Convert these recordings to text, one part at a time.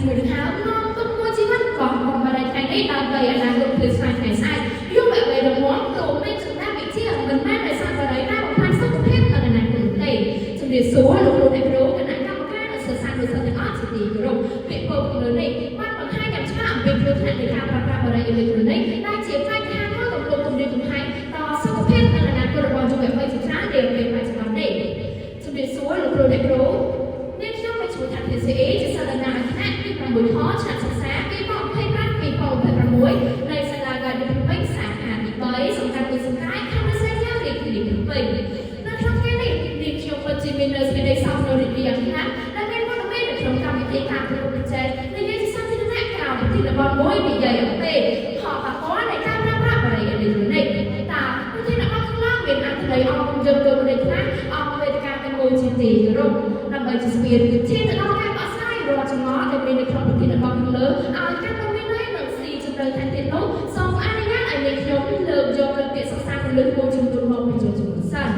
មួយដង្ហើមនាំទុកមួយជីវិតកោះកុំបារីថ្ងៃនេះដើម្បីអនាគតភ្លឺស្វាងថ្ងៃស្អែកយុវវ័យរងំព្រមមានចំណេះវិជ្ជាមិនមែនដោយសារបារីតែបំផ្លាញសុខភាពនិងអនាគតនោះទេជំរាបសួរលោកគ្រូអ្នកគ្រូគណៈកម្មការនិងសិស្សានុសិស្សទាំងអស់ជាទីគោរពពាក្យពោលខាងលើនេះបានបង្ហាញយ៉ាងច្បាស់អំពីគ្រោះថ្នាក់នៃការប្រើប្រាស់បារីអេឡិចត្រូនិកដែលជាបញ្ហាមួយកំពុងគំរាមកំហែងដល់សុខភាពនិងអនាគតរបស់យុវវ័យជាច្រើននាពេលបច្ចុប្បន្ននេះជំរាបសួរលោកគ្រូអ្នកគ្រូនាងខ្ញុំមានឈ្មោះថា PCA ជាសិស្សតំណាងឲ្យថ្នាក់ទី6ខឆ្នាំសិក្សា2025 2026នៃសាលាកាឌីភ្នំពេញសាខាទី3សង្កាត់ទីសង្កែខណ្ឌសែនយ៉ារាជធានីភ្នំពេញនៅក្នុងថ្ងៃនេះនាងខ្ញុំពិតជាមាននៅសេចក្តីសោកសៅរីករាយយ៉ាងខ្លាំងដែលមានវត្តមាននៅក្នុងកម្មវិធីការប្រកួតប្រជែងនិយាយជាសាធារណៈក្រៅប្រធានបទមួយនិយាយអំពីផលប៉ះពាល់នៃការប្រើប្រាស់បារីអេឡិចត្រូនិកតើប្រធានបទខាងលើមានអត្ថន័យអប់រំយើងដូចម្តេចខ្លះអង្គវេទិកាទាំងមូលជាទីគោរពដើម្បីជាស្ពានឈានទៅដល់ការបកស្រាយរាល់ចម្ងល់ដែលមាននៅក្នុងប្រធានបទខាងលើឲ្យកាន់តែមានន័យនិងស៊ីជម្រៅថែមទៀតនោះសូមអនុញ្ញាតឲ្យនាងខ្ញុំលើកយកនូវពាក្យសិក្សាគន្លឹះមួយចំនួនមកបញ្ចូលជំនួសសិន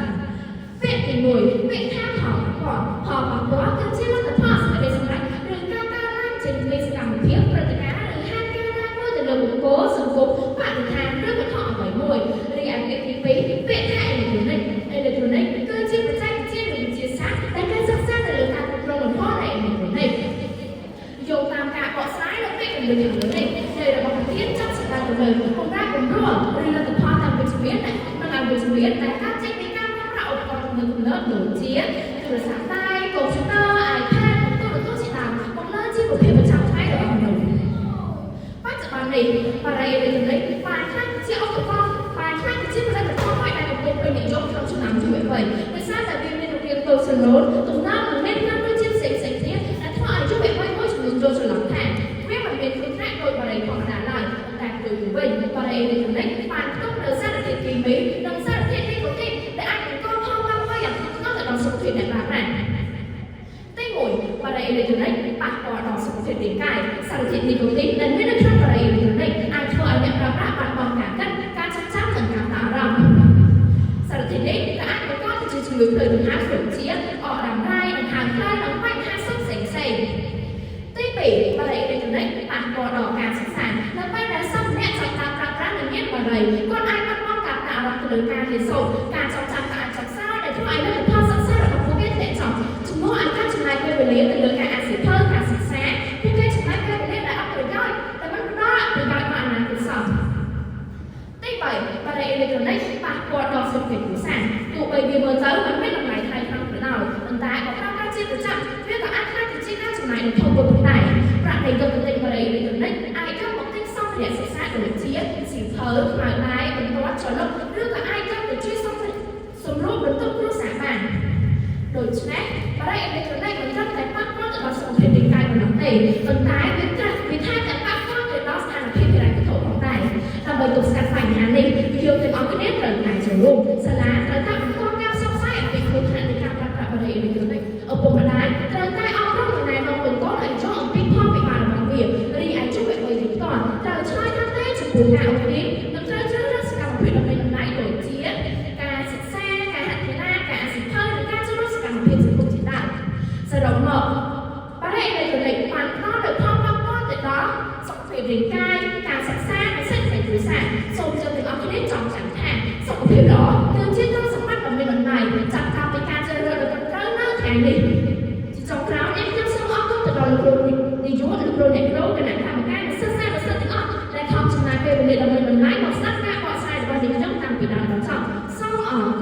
ពាក្យទី1ពាក្យថាផលប៉ះពាល់ផលប៉ះពាល់គឺជាលទ្ធផលសេចក្តីសម្រេចឬការកើនឡើងចេញពីសកម្មភាពព្រឹត្តិការណ៍ឬហេតុការណ៍ណាមួយទៅលើបុគ្គលសង្គមបរិស្ថានឬវត្ថុអ្វីមួយរីឯពាក្យទី2ពាក្យថាអេឡិចត្រូនិកអេឡិចត្រូនិកគឺជាបច្ចេកវិទ្យាឬវិទ្យាសាស្ត្រដែលគេសិក្សាទៅលើការគ្រប់គ្រងលំហនៃអេឡិចត្រូនិក យោងតាមការបកស្រាយនៅពាក្យគន្លឹះខាងលើនេះនៃរបស់ប្រធានចង់សម្ដៅទៅលើកម្រាស់កម្រួលឬលទ្ធផលតាមវិជ្ជមាននិងអវិជ្ជមានដែលកើតចេញពីការប្រើប្រាស់ឧបករណ៍ទំនើបៗដូចជាទូរស័ព្ទដៃកុំព្យូទ័រ iPad និងទូរទស្សន៍ជាដើមមកលើជីវភាពប្រចាំថ្ងៃរបស់មនុស្សបច្ចុប្បន្ននេះបារីអេឡិចត្រូនិកបានក្លាយទៅជាឧបករណ៍បានក្លាយទៅជាផលិតផលមួយដែលកំពុងពេញនិយមក្នុងចំណោមយុវវ័យដោយសារតែវាមានរូបរាងតូចស្លូតទំនើបនិងមានក្លិនរសជាតិផ្សេងៗគ្នាដែលធ្វើឲ្យយុវវ័យមួយចំនួនយល់ច្រឡំថាវាមិនមានគ្រោះថ្នាក់ដូចបារីធម្មតាឡើយប៉ុន្តែផ្ទុយទៅវិញបារីអេឡិចត្រូនិកបានផ្ទុកនូវសារធាតុគីមីនិងសារធាតុនីកូទីនដែលអាចបង្កផលប៉ះពាល់យ៉ាងធ្ងន់ធ្ងរទៅដល់សុខភាពអ្នកប្រើប្រាស់ទី1បារីអេឡិចត្រូនិកប៉ះពាល់ដល់សុខភាពរាងកាយសារធាតុនីកូទីនដែលមាននៅក្នុងបារីអេឡិចត្រូនិកអាចធ្វើឲ្យអ្នកប្រើប្រាស់បាត់បង់ការគិតការចងចាំនិងការផ្ដោតអារម្មណ៍សារធាតុនេះក៏អាចបង្កទៅជាជំងឺផ្លូវដង្ហើមដូចជាអកដាំរ៉ៃដង្ហើមខ្លៃនិងបញ្ហាសុខផ្សេងៗទី2បារីអេឡិចត្រូនិកប៉ះពាល់ដល់ការសិក្សានៅពេលដែលសិស្សម្នាក់ចង់តាមប្រើប្រាស់និងញៀនបារីគាត់អាចបាត់បង់ការផ្ដោតអារម្មណ៍ទៅលើការរៀនសូត្រការចងចាំក៏អាចចុះខ្សោយដែលធ្វើឲ្យលទ្ធផលសិក្សារបស់ពួកគេធ្លាក់ចុះជំនួសឲ្យការចំណាយពេលវេលាទៅលើការអានសៀវភៅការសិក្សាពួកគេចំណាយពេលវេលាដែលអត់ប្រយោជន៍តែមិនផ្ដល់ប្រយោជន៍ដល់អនាគតសោះទី3បារីអេឡិចត្រូនិកប៉ះពាល់ដល់សុខភាពគ្រួសារទោះបីវាមើលទៅមិនមានតម្លៃថ្លៃខ្លាំងក៏ដោយប៉ុន្តែបើប្រើប្រាស់ជាប្រចាំវាក៏អាចក្លាយទៅជាការចំណាយដ៏ធំមួយផងដែរប្រាក់នៃយកទៅទិញបារីអេឡិចត្រូនិកអាចយកមកទិញសម្ភារៈសិក្សាដូចជាសៀវភៅខ្មៅដៃបន្ទាត់ចលុកឬក៏អាចយកទៅជួយសម្រួលបន្ទុកគ្រួសារបានដូច្នេះបារីអេឡិចត្រូនិកមិនត្រឹមតែប៉ះពាល់ទៅដល់សុខភាពរាងកាយប៉ុណ្ណោះទេប៉ុន្តែវាត្រាស់វាថែមទាំងប៉ះពាល់ទៅដល់ស្ថានភាពហិរញ្ញវត្ថុផងដែរដើម្បីទប់ស្កាត់បញ្ហានេះយើងទាំងអស់គ្នាត្រូវតែចូលរួមសាលាត្រូវតែបន្តការផ្សព្វផ្សាយអំពីគ្រោះថ្នាក់នៃការប្រើប្រាស់បារីអេឡិចត្រូនិកឪពុកម្ដាយត្រូវតែអប់រំនិងណែនាំកូនៗឲ្យយល់អំពីផលវិបាករបស់វារីឯយុវវ័យយើងផ្ទាល់ត្រូវឆ្លើយថាទេចំពោះការអូសទាញនិងត្រូវជ្រើសរើសសកម្មភាពដ៏មានតម្លៃដូចជាការសិក្សាការហាត់កីឡាការអានសៀវភៅនិងការចូលរួមសកម្មភាពសង្គមជាដើមសរុបមកបារីអេឡិចត្រូនិកបានផ្ដល់នូវផលប៉ះពាល់ទៅដល់សុខភាពរាងកាយការសិក្សានិងសេដ្ឋកិច្ចគ្រួសារសូមយើងទាំងអស់គ្នាចងចាំថាសុខភាពល្អគឺជាទ្រព្យសម្បត្តិដ៏មានតម្លៃចាប់តាំងពីការជ្រើសរើសដ៏ត្រឹមត្រូវនៅថ្ងៃនេះជាចុងក្រោយនេះខ្ញុំសូមអរគុណទៅដល់លោកគ្រូនាយកលោកគ្រូអ្នកគ្រូគណៈកម្មការនិងសិស្សានុសិស្សទាំងអស់ដែលខំចំណាយពេលវេលាដ៏មានតម្លៃមកស្ដាប់ការបកស្រាយរបស់នាងខ្ញុំតាំងពីដើមដល់ចប់សូមអរគុណ។